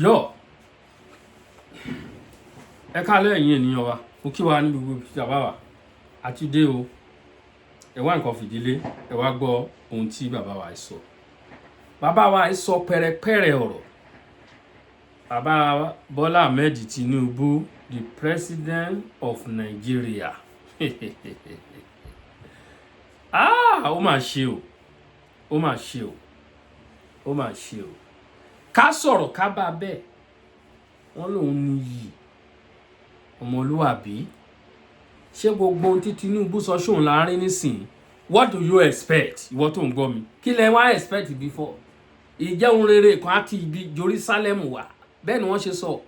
Yọ ẹ káalẹ́, ẹ̀yin ènìyàn wa. Mo kí wa ní gbogbo ibi tí a bá wà àti dé o. Ẹ wá nǹkan fìdílé, ẹ wá gbọ́ ohun tí bàbá wa sọ. Bàbá wa sọ pẹ̀rẹ̀pẹ̀rẹ̀ ọ̀rọ̀. Bàbá Bọ́lá Ahmed Tinubu, the president of Nigeria, ah, ó mà ṣe o, ó mà ṣe o, ó mà ṣe o. Ká sọ̀rọ̀ ká bá bẹ́ẹ̀, wọ́n lòun níyì ọmọlúwàbí. Ṣé gbogbo ohun tí Tinubu sọ ṣóun láàrin nísìnyí? What do you expect? Ìwọ tó ń gbọ́ mi, kí lẹ wá expect before? Ìjẹun rere kan á ti ibi Jerusalem wá, bẹ́ẹ̀ ni wọ́n ṣe sọ.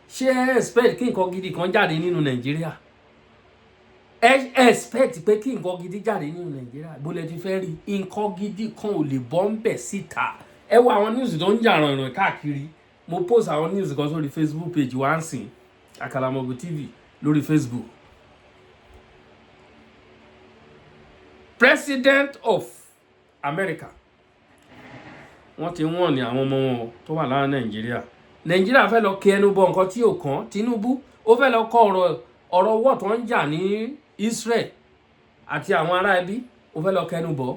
Ṣé ẹ expect kí nǹkan gidi kan jáde nínú Nàìjíríà? Ẹ expect pé kí nǹkan gidi jáde nínú Nàìjíríà? Bó lẹ ti fẹ́ rí nǹkan gidi kan ò lè bọ́ ń bẹ̀ síta. Ẹ wo àwọn news tó ń jà rànràn káàkiri. Mo post àwọn news kan sórí Facebook page wa ń sìn, Àkàlàmọ̀gbò TV lórí Facebook. President of America, wọ́n ti wọ́n ní àwọn ọmọ wọn tó wà lára Nàìjíríà. Nàìjíríà fẹ́ lọ kí ẹnu bọ nǹkan tí ò kàn Tinubu. Ó fẹ́ lọ kọ́ ọ̀rọ̀ wọ̀ tó ń jà ní Israel àti àwọn ará ẹbí. Ó fẹ́ lọ kẹnu bọ̀.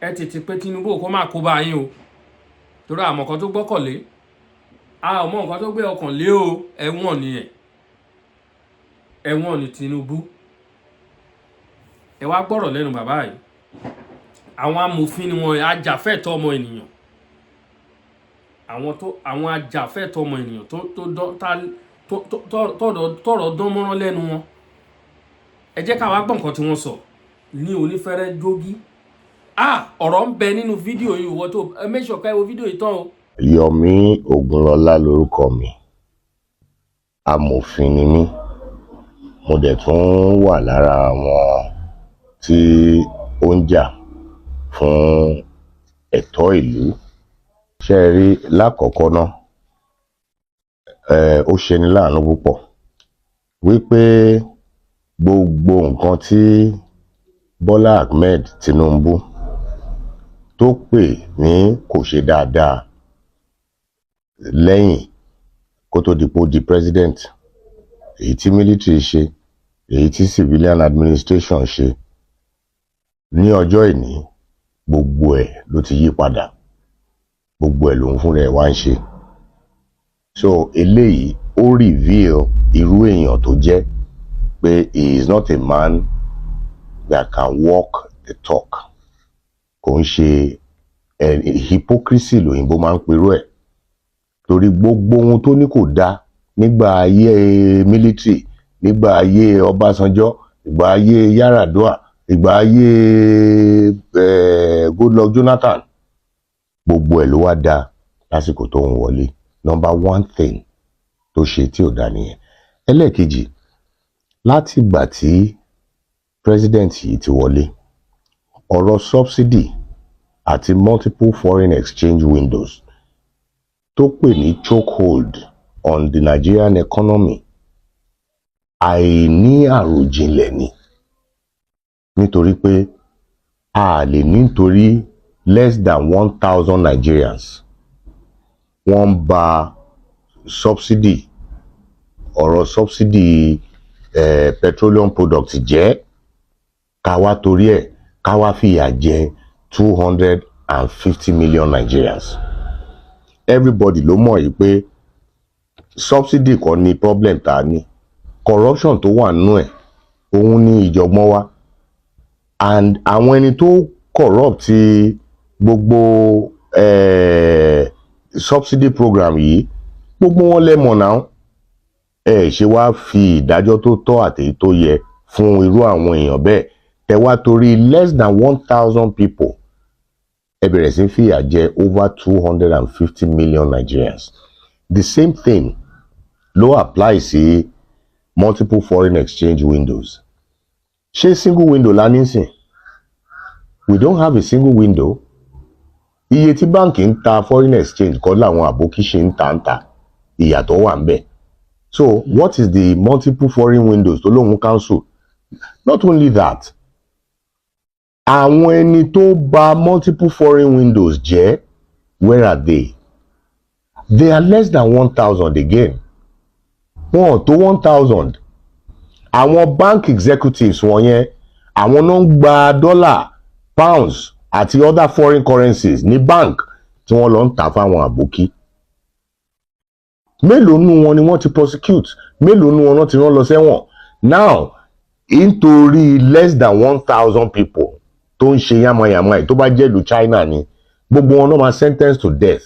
Ẹ tètè pé Tinubu kó má kó bá yín o, torí àmọ́ kan tó gbọ́kànlé, a ò mọ nǹkan tó gbé ọkàn lé o. Ẹ̀wọ̀n ni ẹ̀, ẹ̀wọ̀n ni Tinubu. Ẹ wá gbọ́rọ̀ lẹ́nu bàbá yìí. Àwọn amòfin ni wọn, ajàfẹ́tọ̀ọ́ ọmọ ènìyàn, àwọn tó àwọn ajàfẹ́tọ̀ọ́ ọmọ ènìyàn tó tó dán tó tọ̀rọ̀ dán mọ́rán lẹ́nu wọn. Ẹ jẹ́ ká wá gbọ́ nǹkan tí wọ́n sọ ní onífẹ́rẹ́ jógí. Ah, ọ̀rọ̀ ń bẹ nínú fídíò yìí. Wọ́n tó ẹ make sure ká ẹ wo fídíò yìí tán o. Yomi Ogunlọlá lorúkọ mi. Amòfin ni mí. Mo dẹ̀ tún wà lára àwọn tí ó ń jà fún ẹ̀tọ́ ìlú. Ṣé ẹ rí lákọ̀ọ́kọ́ ná, ó ṣeni láàánú púpọ̀ wípé gbogbo nǹkan tí Bọ́lá Ahmed Tinubu tó pè ní kò ṣe dáadáa lẹ́yìn kó tó di pé ó di president, èyí tí military ṣe, èyí tí civilian administration ṣe, ní ọjọ́ ìní, gbogbo ẹ̀ ló ti yí padà. Gbogbo ẹ̀ lòun fúnra ẹ̀ wá ń ṣe. So eléyìí, ó reveal irú èèyàn tó jẹ́, pé he is not a man that can walk the talk. Kò ń ṣe hypocrisy lòyìnbó máa ń perú ẹ̀, torí gbogbo ohun tó ní kò dáa nígbà ayé military, nígbà ayé Ọbásanjọ́, ìgbà ayé Yar'Adua, ìgbà ayé Goodluck Jonathan, gbogbo ẹ̀ ló wá dáa lásìkò tó ń wọlé. Number one thing tó ṣe tí ò dáa nìyẹn. Ẹlẹ́ẹ̀kejì, látìgbà tí president yìí ti wọlé, ọ̀rọ̀ subsidy àti multiple foreign exchange windows tó pè ní chokehold on the Nigerian economy, àìní àròjinlẹ̀ ni, nítorí pé a lè nítorí less than 1,000 Nigerians wọ́n ń ba subsidy, ọ̀rọ̀ subsidy petroleum product jẹ́, ká wá torí ẹ̀ ká wá fìyà jẹ 250 million Nigerians. Everybody ló mọ̀ yìí pé subsidy kọ́ ni problem tá a ní. Corruption tó wà nínú ẹ̀, òun ní ìjọ̀gbọ́n wa, and àwọn ẹni tó corrupt gbogbo subsidy program yìí, gbogbo wọn lẹ́mọ̀ náà. Ẹ ṣe wá fi ìdájọ́ tó tọ́ àtèyí tó yẹ fún irú àwọn èèyàn bẹ́ẹ̀? Tẹ wá torí less than 1,000 people, ẹ bẹ̀rẹ̀ sí fìyà jẹ over 250 million Nigerians. The same thing ló apply sí multiple foreign exchange windows. Ṣé single window la ní sìn? We don't have a single window. Iye tí báǹkì ń ta foreign exchange kọ́ làwọn àbókí ṣe ń ta. Ìyàtọ̀ wà ń bẹ̀. So what is the multiple foreign windows tó lóun cancel? Not only that, àwọn ẹni tó bà multiple foreign windows jẹ́, where are they? They are less than 1,000 again. Wọn ò tó 1,000. Àwọn bank executives wọ̀nyẹn, àwọn náà ń gba dollar, pounds àti other foreign currencies ní bank tí wọ́n lọ ń tà fáwọn àbókí. Mélòó nú wọn ni wọ́n ti prosecute? Mélòó nú wọn náà ti rán lọ sẹ́wọ̀n? Now, nítorí less than 1,000 people tó ń ṣe yamayama yìí, tó bá jẹ́ ìlú China ni, gbogbo wọn náà máa sentence to death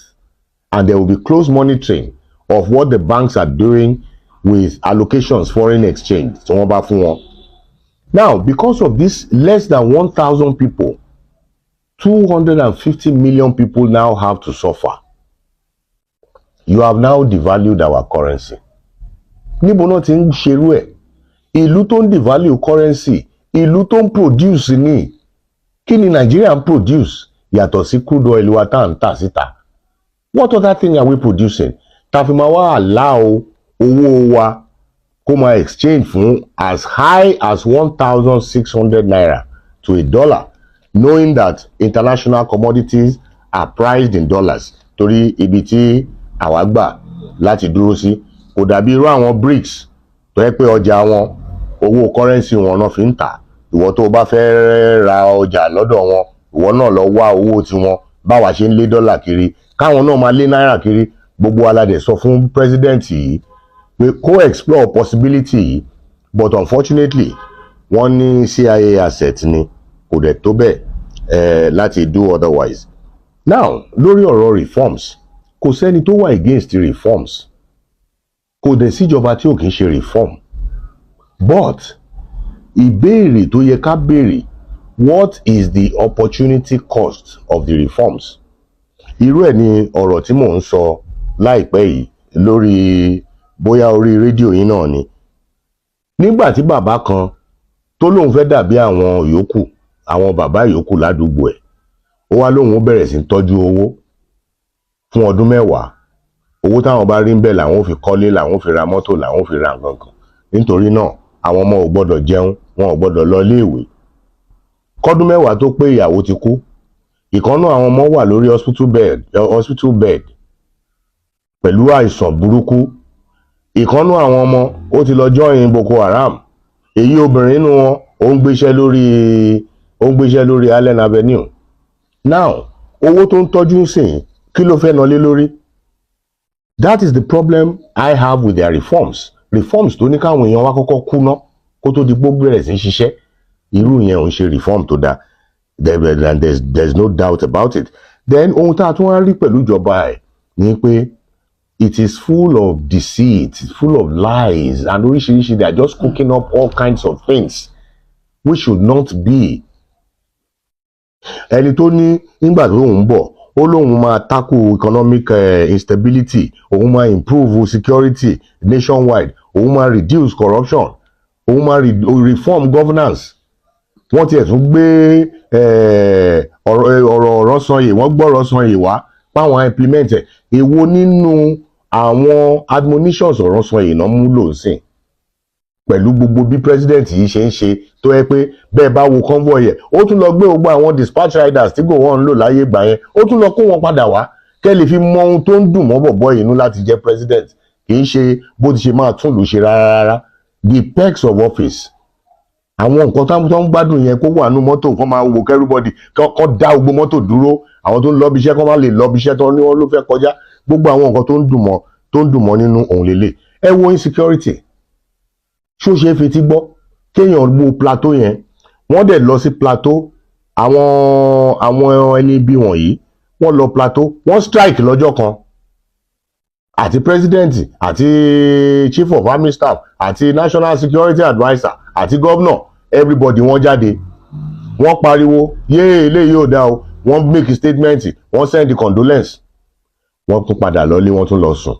and there will be close monitoring of what the banks are doing with allocations foreign exchange tí wọ́n bá fún wọn. Now, because of this less than 1,000 people, 250 million people now have to suffer. You have now devalued our currency. Níbo náà ti ń ṣerú ẹ̀? Ìlú tó ń devalue currency, ìlú tó ń produce ní. Kí ni Nàìjíríà ń produce yàtọ̀ sí crude oil wa tá à ń tà síta? What other thing are we producing? Ta fi máa wá allow owó wa kó máa exchange fún as high as ₦1,600 to a dollar, knowing that international commodities are priced in dollars, torí ibi tí àwa gbà láti dúró sí kò dàbí irú àwọn BRICS tó yẹ pé ọjà wọn, owó currency wọn náà fi ń tà. Ìwọ tó o bá fẹ́ ra ọjà lọ́dọ̀ wọn, ìwọ náà lọ wá owó tiwọn. Báwa ṣe ń lé dọ́là kiri, káwọn náà máa lé náírà kiri. Gbogbo aládẹ sọ fún president yìí pé kó explore possibility yìí, but unfortunately, wọ́n ní CIA asset ni, kò dẹ̀ tó bẹ́ẹ̀ láti do otherwise. Now, lórí ọ̀rọ̀ reforms, kò sẹ́ni tó wà against reforms, kò dẹ̀ síjọba tí ò kì í ṣe reform, but ìbéèrè tó yẹ ká béèrè: what is the opportunity cost of the reforms? Irú ẹ̀ ni ọ̀rọ̀ tí mò ń sọ láìpẹ́ yìí lórí bóyá orí rédíò yín náà ni, nígbà tí bàbá kan tó lóun fẹ́ dàbí àwọn yòókù, àwọn bàbá yòókù ládùúgbò ẹ̀, ó wá lóun ó bẹ̀rẹ̀ sí í tọ́jú owó fún ọdún 10. Owó táwọn bá rí ń bẹ̀ làwọn ò fi kọ́lé, làwọn ò fi ra mọ́tò, làwọn ò fi ra nǹkan kan. Nítorí náà, àwọn ọmọ ò gbọ́dọ̀ jẹun, wọn ò gbọ́dọ̀ lọ iléèwé. Kọ́dún 10 tó pé, ìyàwó ti kú. Ìkànnà àwọn ọmọ wà lórí hospital bed pẹ̀lú àìsàn burúkú. Ìkànnà àwọn ọmọ ó ti lọ join Boko Haram. Èyí obìnrin nínú wọn, ó ń gbéṣẹ́ lórí Allen Avenue. Now, owó tó ń tọ́jú ń sìn, kí ló fẹ́ ná lé lórí? That is the problem I have with their reforms. Reforms tó ní káwọn èèyàn wá kọ́kọ́ kú ná kó tó di gbó bẹ̀rẹ̀ sí í ṣiṣẹ́, irú yẹn ò ń ṣe reform tó dáa there, and there's no doubt about it. Then ohun tá a tún wá rí pẹ̀lú ìjọba ẹ̀ ni pé it is full of deceit, full of lies and oríṣiríṣi. They are just cooking up all kinds of things which should not be. Ẹni tó ní nígbà tó ń bọ̀, ó lóun máa tackle economic instability, òun máa improve security nationwide, òun máa reduce corruption, òun máa reform governance. Wọ́n tiẹ̀ tún gbé ọ̀rọ̀ Oronsaye, wọ́n gbọ́ Oronsaye wá páwọn implement ẹ̀. Èwo nínú àwọn admonitions Oronsaye náà múlò sìn pẹ̀lú gbogbo bí president yìí ṣe ń ṣe, tó yẹ pé bẹ́ẹ̀ bá wo convoy ẹ̀, ó tún lọ gbé gbogbo àwọn dispatch riders tí Gowon ń lò láyé ìgbà yẹn, ó tún lọ kó wọn padà wá, kẹ́ lè fi mọ ohun tó ń dùn mọ́ bọ̀bọ́ yìí inú láti jẹ́ president? Kì í ṣe bó ti ṣe máa tún lù ṣe rárá rárá. The perks of office, àwọn nǹkan tó ń gbádùn yẹn, kó wà nú mọ́tò, kó máa wò everybody, kó dá gbogbo mọ́tò dúró, àwọn tó ń lọ bí iṣẹ́ kó má lè lọ bí iṣẹ́ tó ní wọ́n ló fẹ́ kọjá, gbogbo àwọn nǹkan tó ń dùn mọ́ nínú òun lélẹ̀. Ẹ wo insecurity, ṣó ṣe é fetí gbọ́ kéèyàn wo Plateau yẹn? Wọ́n dẹ̀ lọ sí Plateau, àwọn ẹni bí wọ̀nyí, wọ́n lọ Plateau, wọ́n strike lọ́jọ́ kan, àti president àti chief of army staff àti national security adviser àti governor, everybody, wọ́n jáde, wọ́n pariwo, "Yéé, eléyìí ò dáa o." Wọ́n make statement, wọ́n send condolence, wọ́n tún padà lọlé, wọ́n tún lọ sùn.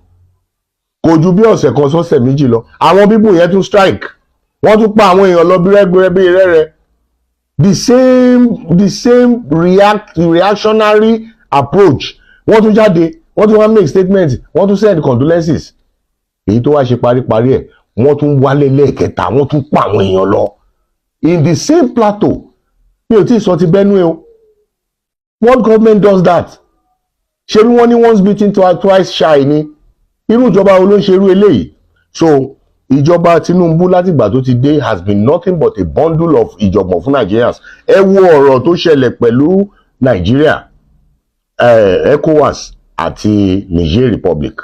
Kò ju bí ọ̀sẹ̀ kan sọ́sẹ̀ 2 lọ, àwọn people yẹn tún strike, wọ́n tún pa àwọn èèyàn lọ bí rẹ́gbẹ́rẹ́ bí rẹ́rẹ́. The same reactionary approach. Wọ́n tún jáde, wọ́n tún wá make statement, wọ́n tún send condolences. Èyí tó wá ṣe paríparí ẹ̀, wọ́n tún wálé lẹ́ẹ̀kẹta, wọ́n tún pa àwọn èèyàn lọ in the same plateau. Mi ò tí ì sọ ti Benue o. What government does that? Ṣé bí wọ́n ní once beaten, twice shy ni? Irú ìjọba wo ló ń ṣe irú eléyìí? So ìjọba Tinubu látìgbà tó ti dé has been nothing but a bundle of ìjọ̀gbọ̀n fún Nigerians. Ẹ wo ọ̀rọ̀ tó ṣẹlẹ̀ pẹ̀lú Nàìjíríà, ECOWAS àti Niger Republic.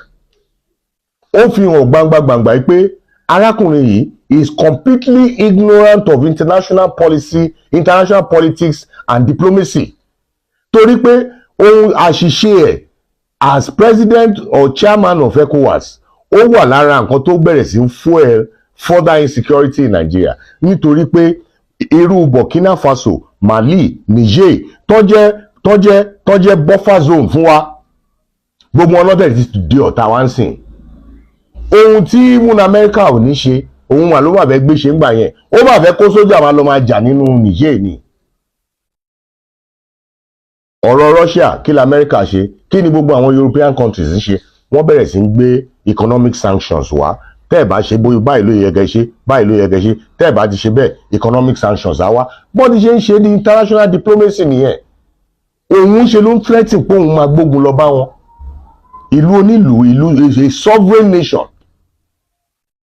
Ó fi hàn gbangba gbangba yìí pé arákùnrin yìí is completely ignorant of international policy, international politics and diplomacy, torí pé ohun àṣìṣe ẹ̀ as president or chairman of ECOWAS, ó wà lára nǹkan tó bẹ̀rẹ̀ sí ń fuel further insecurity in Nigeria, nítorí pé irú Burkina Faso, Mali, Niger tó jẹ́ buffer zone fún wa, gbogbo wọn lọ́dẹ̀ ti di ọ̀tá wa ń sìn. Ohun tí múna Amẹ́ríkà ò ní ṣe, òun wà ló wà fẹ́ gbé ṣe ń gbà yẹn. Ó bá fẹ́ kó sójà máa lọ máa jà nínú Niger ni. Ọ̀rọ̀ Russia, kí la Amẹ́ríkà ṣe? Kí ni gbogbo àwọn European countries ń ṣe? Wọ́n bẹ̀rẹ̀ sí ń gbé economic sanctions wá. Tẹ́ ẹ̀ bá ṣe bóyá báyìí ló yẹ kẹ́ ṣe, báyìí ló yẹ kẹ́ ṣe, tẹ́ ẹ̀ bá ti ṣe bẹ́ẹ̀, economic sanctions á wá. Bọ́n ti ṣe ń ṣe ní international diplomacy nìyẹn. Òun ṣe ló ń threaten pé òun máa gbógun lọ bá wọn. Ìlú onílùú, ìlú is a sovereign nation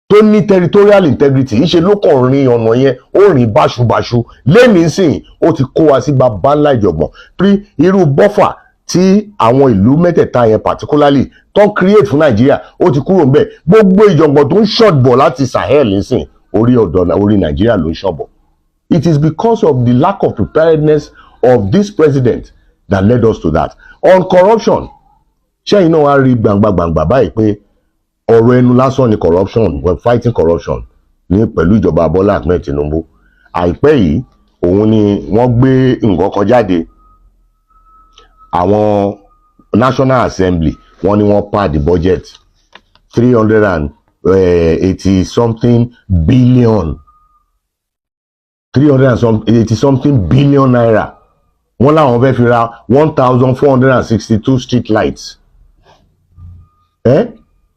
tó ní territorial integrity, ìṣe ló kàn rin ọ̀nà yẹn, ó rìn báṣubàṣu. Lẹ́nìí sìn, ó ti kó wa sí baba ńlá ìjọ̀gbọ̀n pé irú buffer tí àwọn ìlú mẹ́tẹ̀ẹ̀ta yẹn particularly tó ń create fún Nàìjíríà, ó ti kúrò ńbẹ̀. Gbogbo ìjọ̀gbọ̀n tó ń ṣọ̀bọ̀ láti Sahel nísìn, orí ọ̀dọ̀ orí Nàìjíríà ló ń ṣọ̀bọ̀. It is because of the lack of preparedness of this president that led us to that. On corruption, ṣẹ́yìn náà wá rí gbangba gbangba báyìí pé ọ̀rọ̀ ẹnu lásán ni corruption. We're fighting corruption ní pẹ̀lú ìjọba Bọ́lá Ahmed Tinubu. Àìpẹ́ yìí, òun ni wọ́n gbé nǹkan kan jáde. Àwọn National Assembly, wọ́n ní wọ́n pad the budget, 380 something billion, 380 something billion naira. Wọ́n láwọn fẹ́ fi ra 1,462 street lights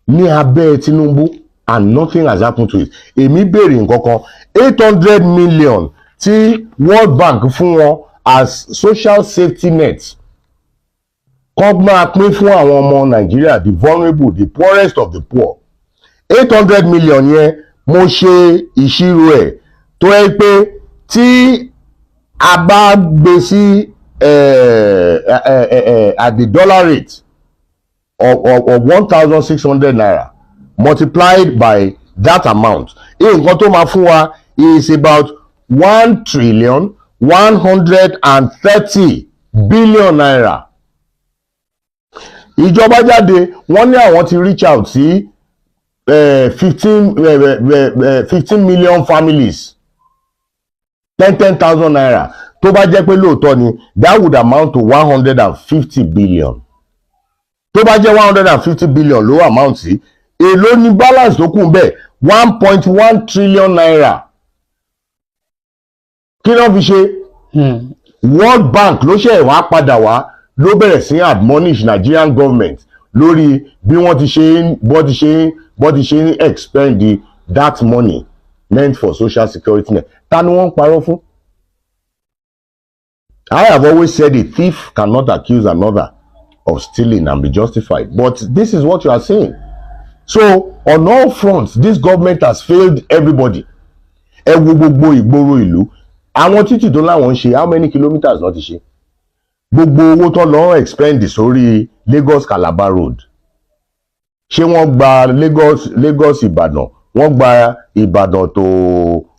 ní abẹ́ Tinubu, and nothing has happened to it. Èmi béèrè nǹkan kan: 800 million tí World Bank fún wọn as social safety net kọ́ máa pín fún àwọn ọmọ Nàìjíríà, the vulnerable, the poorest of the poor, 800 million yẹn, mo ṣe ìṣirò ẹ̀ tó yẹ pé tí a bá gbé sí at the dollar rate of 1,600 naira multiplied by that amount, nǹkan tó máa fún wa is about 1 trillion 130 billion naira. Ìjọba jáde, wọ́n ní àwọn ti reach out sí 15 million families, ten ten thousand naira. Tó bá jẹ́ pé lóòótọ́ ni, that would amount to 150 billion. Tó bá jẹ́ 150 billion ló amount sí, èló ní balance tó kù bẹ́ẹ̀? 1.1 trillion naira. Kí ló fi ṣe? World Bank ló ṣe wá padà wá, ló bẹ̀rẹ̀ sí admonish Nigerian government lórí bí wọ́n ti ṣe ń expend that money meant for social security net. Ta ni wọ́n ń parọ́ fún? I have always said a thief cannot accuse another of stealing and be justified, but this is what you are saying. So on all fronts, this government has failed everybody. Ẹ wo gbogbo ìgboro ìlú, àwọn títì tó láwọn ń ṣe, how many kilometres náà ti ṣe? Gbogbo owó tó lọ expend sórí Lagos Calabar road, ṣé wọ́n gba Lagos Ìbàdàn, wọ́n gba Ìbàdàn tó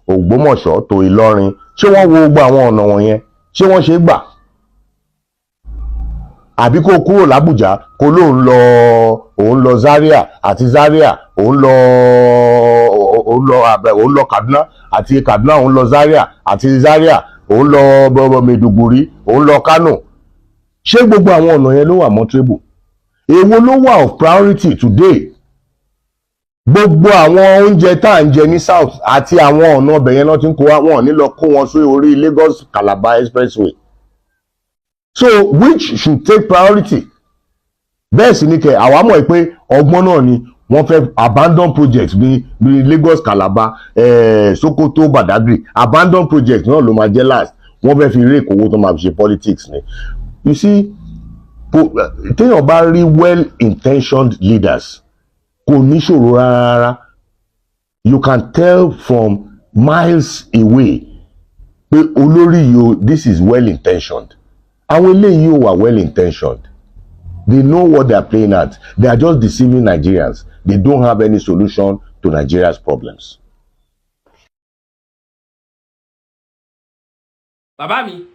Ògbómọ̀ṣọ́ tó Ìlọrin, ṣé wọ́n wo gbogbo àwọn ọ̀nà wọ̀nyẹn? Ṣé wọ́n ṣe gbà? Àbí kó kúrò l'Ábùjá, kó lóun lọ, òun lọ Zaria, àti Zaria òun lọ Kaduna, àti Kaduna òun lọ Zaria, àti Zaria òun lọ bọbọ Maiduguri, òun lọ Kano. Ṣé gbogbo àwọn ọ̀nà yẹn ló wà motorable? Èwo ló wà of priority today? Gbogbo àwọn oúnjẹ tá à ń jẹ ní south àti àwọn ọ̀nà ọbẹ̀ yẹn náà ti ń kó wa, wọn ò ní lọ kó wọn sí orí Lagos Calabar Expressway. So which should take priority? Bẹ́ẹ̀ sì ni kẹ̀, àwa mọ̀ pé ọgbọ́n náà ni wọ́n fẹ́ abandon project ní Lagos Calabar, Sokoto Badagry. Abandon project náà ló máa jẹ́ last. Wọ́n fẹ́ fi rake owó tó máa fi ṣe politics ni. You see, Téèyàn bá rí well intentioned leaders, kò níṣòro rárá. You can tell from miles away pé olórí yìí o, this is well intentioned. Àwọn eléyìí ò wà well intentioned. They know what they are playing at. They are just deceiving Nigerians. They don't have any solution to Nigeria's problems. Bàbá mi,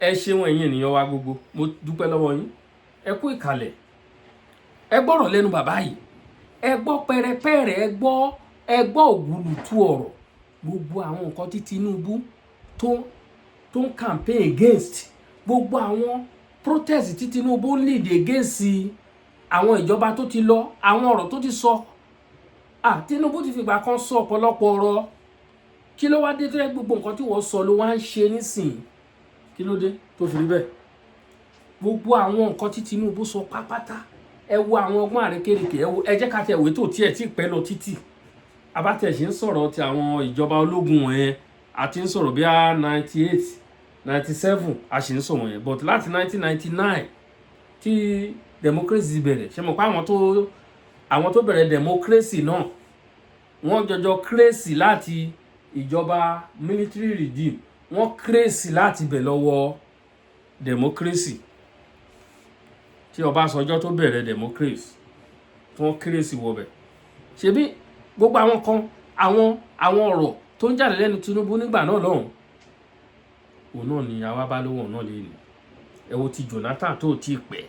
ẹ ṣeun. Ẹ̀yin ènìyàn wa gbogbo, mo dúpẹ́ lọ́wọ́ yín. Ẹ kú ìkàlẹ̀. Ẹ gbọ́rọ̀ lẹ́nu bàbá yìí, ẹ gbọ́ pẹrẹpẹrẹ, ẹ gbọ́ ògùlùtù ọ̀rọ̀. Gbogbo àwọn nǹkan tí Tinubu tó ń campaign against, gbogbo àwọn protest tí Tinubu ń lead against àwọn ìjọba tó ti lọ, àwọn ọ̀rọ̀ tó ti sọ. Ah, Tinubu ti fìgbà kan sọ ọ̀pọ̀lọpọ̀ ọ̀rọ̀. Kí ló wá dé tó yẹ gbogbo nǹkan tí wọ́n sọ ló wá ń ṣe nísìnyí? Kí ló dé tó fi rí bẹ́ẹ̀? Gbogbo àwọn nǹkan tí Tinubu sọ pápátá, ẹ wo àwọn ọgbọ́n àrékérekè. Ẹ wo, ẹ jẹ́ ká tẹ ìwé tó tiẹ̀ tí pẹ́ lọ títì abátẹ̀ ṣe ń sọ̀rọ̀ ti àwọn ìjọba ológun wọ̀nyẹn. A ti ń sọ̀rọ̀ bí i 98, 97, a sì ń sọ wọ̀nyẹn, but láti 1999 tí democracy ti bẹ̀rẹ̀, ṣe mọ̀ pé àwọn tó bẹ̀rẹ̀ democracy náà, wọ́n jọjọ crazy láti ìjọba military regime, wọ́n crazy láti bẹ̀ lọ́wọ́ democracy tí Ọbásanjọ́ tó bẹ̀rẹ̀ democracy, tí wọ́n crazy wọbẹ̀. Ṣebí gbogbo àwọn kan, àwọn ọ̀rọ̀ tó ń jáde lẹ́nu Tinubu nígbà náà lọ́hùn, òun náà ni àwa bá lówó náà lè ní. Ẹ wo ti Jonathan tó ti pẹ́,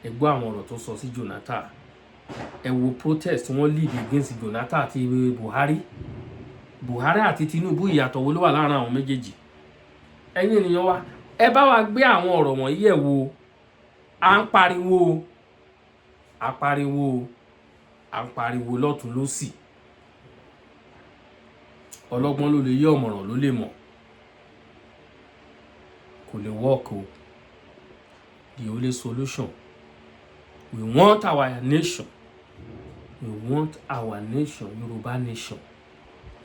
ẹ gbọ́ àwọn ọ̀rọ̀ tó sọ sí Jonathan. Ẹ wo protest wọ́n lead against Jonathan àti Buhari. Buhari àti Tinubu, ìyàtọ̀ wo ló wà láàrin àwọn méjèèjì? Ẹ̀yin ènìyàn wa, ẹ bá wa gbé àwọn ọ̀rọ̀ wọ̀nyí yẹ̀ wò. À ń pariwo, à ń pariwo, à ń pariwo lọ́tún lọ́sì. Ọlọ́gbọ́n ló lè yé, ọ̀mọ̀ràn ló lè mọ̀. Kò lè work o. The only solution, we want our nation, we want our nation, Yorùbá nation,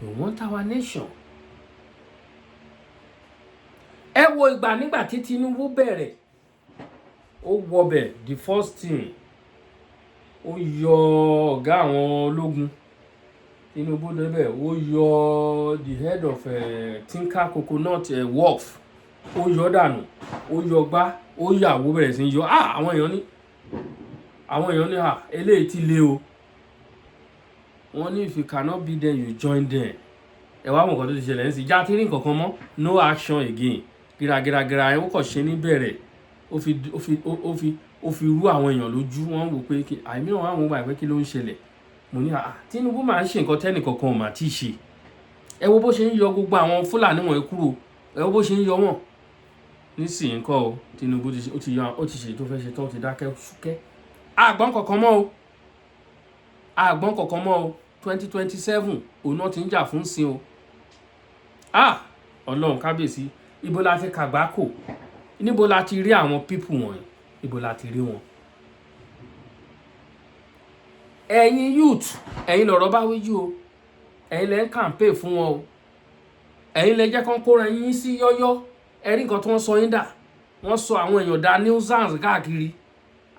we want our nation. Ẹ wo ìgbà nígbà tí Tinubu bẹ̀rẹ̀, ó wọbẹ̀, the first thing, ó yọ ọ̀gá àwọn ológun. Tinubu débẹ̀, ó yọ the head of Tinka Coconut Wharf, ó yọ dànù, ó yọ gbá, ó yàwó, bẹ̀rẹ̀ sí í yọ. Ah, àwọn èèyàn ní, ah, eléyìí ti le o. Wọ́n ní if you cannot beat them, you join them. Ẹ wá mọ̀ nǹkan tó ti ṣẹlẹ̀ ń sì já tí rí nǹkan kan mọ́. No action again. Gíragíragíra ẹ, ó kàn ṣe ní bẹ̀rẹ̀, ó fi rú àwọn èèyàn lójú. Wọ́n wò pé àìmí wọn àwọn gbà pé kí ló ń ṣẹlẹ̀. Mo ní, ah, Tinubu máa ń ṣe nǹkan tẹ́nìkankan ò mà tí ì ṣe. Ẹ wo bó ṣe ń yọ gbogbo àwọn Fúlàní wọ̀nyí kúrò. Ẹ wo bó ṣe ń yọ wọ́n nísìnyí kọ́ o. Tinubu ti ó ti yọ, ó ti ṣe tó fẹ́ ṣe tán, ó ti dákẹ́ súkẹ́. Àgbọ̀n kankan mọ́ o, àgbọ̀n kankan mọ́ o. 2027, òun náà ti ń jà fún sin o. Ah, Ọlọ́run kábíyèsí, ibo la ti kàgbákò? Níbo la ti rí àwọn people wọ̀nyí? Ibo la ti rí wọn? Ẹ̀yin youth, ẹ̀yin lọ̀rọ̀ bá wíjú o. Ẹ̀yin lẹ́ ń campaign fún wọn o. Ẹ̀yin lẹ jẹ́ kán kóra yín sí yọ́yọ́. Ẹ rí nǹkan tí wọ́n sọ yín dà. Wọ́n sọ àwọn èèyàn dà nuisance káàkiri.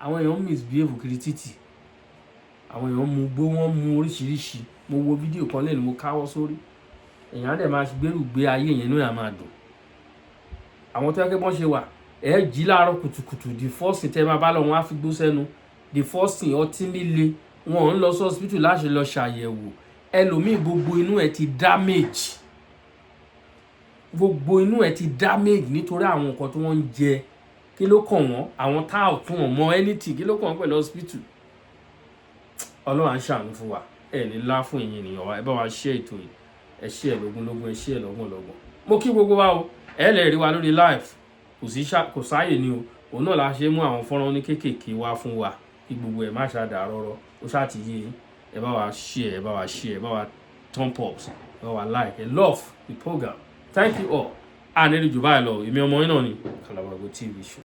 Àwọn èèyàn misbehave kiri títì, àwọn èèyàn mu gbó, wọ́n mu oríṣiríṣi. Mo wo fídíò kan lẹ́nu, mo káwọ́ sórí. Èèyàn á dẹ̀ máa gbérù gbé ayé yẹn, inú yà máa dùn. Àwọn tó yẹ kí wọ́n ṣe wà, ẹ jí láàárọ̀ kùtùkùtù, the first thing tẹ́ máa bá lọ, wọn á fi gbó sẹ́nu. The first thing, ọtí líle. Wọn ò ń lọ sí hospital láti lọ ṣàyẹ̀wò. Ẹlòmíì, gbogbo inú ẹ ti damage, gbogbo inú ẹ ti damage nítorí àwọn nǹkan tí wọ́n ń jẹ. Kí ló kàn wọ́n? Àwọn tá ò tún wọn mọ anything, kí ló kàn wọ́n pẹ̀lú hospital? Ọlọ́run á ṣàánú fún wa. Ẹ ní lá fún ìyẹn ènìyàn wa. Ẹ bá wa ṣe ètò yìí, ẹ ṣe ẹ lógúnlógún, ẹ ṣe ẹ lọ́gbọ̀nlọ́gbọ̀n. Mo kí gbogbo wa o. Ẹ lè rí wa lórí live, kò sí, kò sáàyè ni o. Òun náà la ṣe mú àwọn fọ́nrán ní kéékèèké wá fún wa kí gbogbo ẹ̀ má ṣàdà rọ́rọ́. Ó ṣáà ti yé yín. Ẹ bá wa share, ẹ bá wa share, ẹ bá wa thumb ups, ẹ bá wa like, ẹ love the program. Thank you all. A ní rí jù báyìí lọ. Èmi ọmọ yín náà ni Kalabargo TV Show.